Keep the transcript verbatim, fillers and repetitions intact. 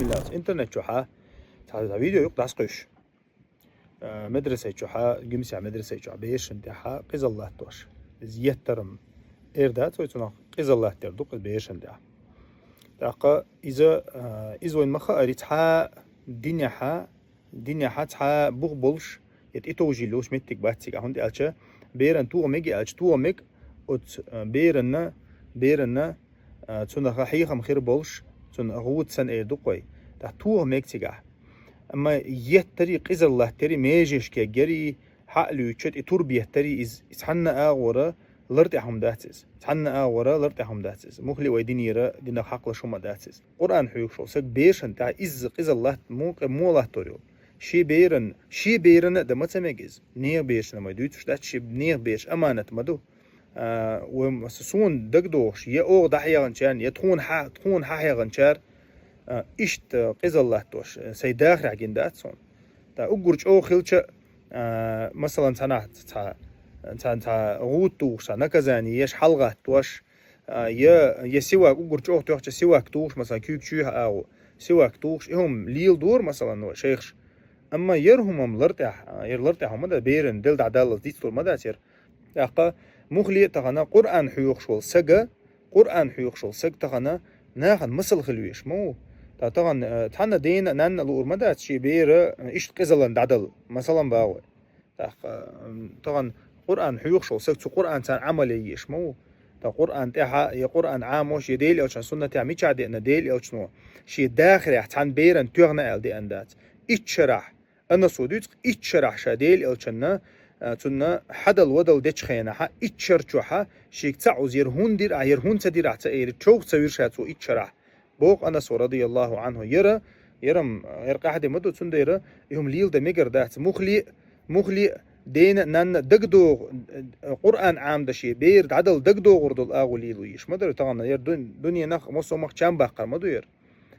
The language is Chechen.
Бисмилла. Интернет чухьа цхьа, цхьа видео юкъе дӀасакхуьйсу. Э, медресей чухьа, гимсяхь медресей чухьа берашна тӀехьа къизалла латтош. Из еттарам эр дац вай цунах, къизалла латтар ду-кх из берашна тӀехьа. ТӀаккха иза, э, иза вайна ма хаари цхьа динехьа, динехьа цхьа бух болуш, я тӀетовжийла йолуш меттиг бац цига. ХӀунда аьлча беран тоха мега аьлча, тоха мега оцу, э, беранна, беранна, э, цунах хьехам хир болуш, цунна гӀуда санна эр ду-кх вай. ТӀаккха тоха мега цигахь. Амма еттари, къизалла латтари, межеш кегъяри, хьа а луьйча, тӀе турба еттари, иза, иза цхьанна агӀора лар тӀехь хӀума дац иза. Цхьанна агӀора лар тӀехь хӀума дац иза. Мухли вай динера, динах хьакхалуш хӀума дац иза. Къуръан хьоьхуш волу саг берашна тӀехь изза къизалла латт-, мукъа-, муха латтор ю? Шен беран, шен берана а дан ма ца мега иза. Нехан берашна вай дуьйцуш дац, шен нехан бераш аманат ма ду. А, вай м-, суна дагадогӀуш, я оха дӀахьехначарна, я тхуна хьа-, тхуна хьахьехначара, а, иштта къизалла латтош, а, сайн дахарехь гина дац суна. ТӀаккха уггар чӀогӀа хилча, а, масалан, цхьанахь цхьа, цхьа, цхьа гӀуда тухуш, цхьа наказание еш, хьалагӀаттош, а, я, я сивак, уггар чӀогӀа тоьхча сивак тухуш, масалан, куьйга чуьйхьа агӀо, сивак тухуш, и хӀума леладора, масалан, вай шайхаш. Амма яра хӀума-м лар тӀехь, а, яра лар тӀехь хӀума дан, беран дел дӀадаллалц дицлур ма дац яра. ТӀаккха мухли а тахана Къуръан хьоьхуш волу сага, Къуръан хьоьхуш волу саг тахана нахана масал хила веш ма ву. Та тахана, э, цхьанна дена а, нанна а луур ма дац, шен бера, э, иштта къизаллан дӀадала, масалан, багӀой. ТӀаккха, м, тахана Къуръан хьоьхуш волу саг цу Къуръанца Ӏамал ян еш ма ву. Та Къуръан тӀехьа, я Къуръан Ӏамош, я Дела элчан суннатехь мичахь деана, Дела элчано шен дахарехь цхьана беран тоьхна аьлла деана дац. Итт шарахь, Анасо дуьйцу, итт шарахь ша Дела элчанна, а, цунна хьадал-вадал дечу хенахьа, итт шар чохьа, шега цхьаъ уза яра хӀунда дира ахь, яра хӀунда ца дира ахь ца эр, чӀогӀа ца вира ша цо итт шарахь. Боху Анасо, радияллаху Ӏанху, яра, яра-м, яра къаьхьа де ма ду, цундела и хӀума леладан мегар дац. Мухли, мухли, дена а, нанна а дагадогӀу, э, Къуръан Ӏамдан шен бер дӀадала дагадогӀур долу агӀо лело еш ма дара тахана, яра дун-, дуьненах, массо а мах чам баккхар ма ду яра.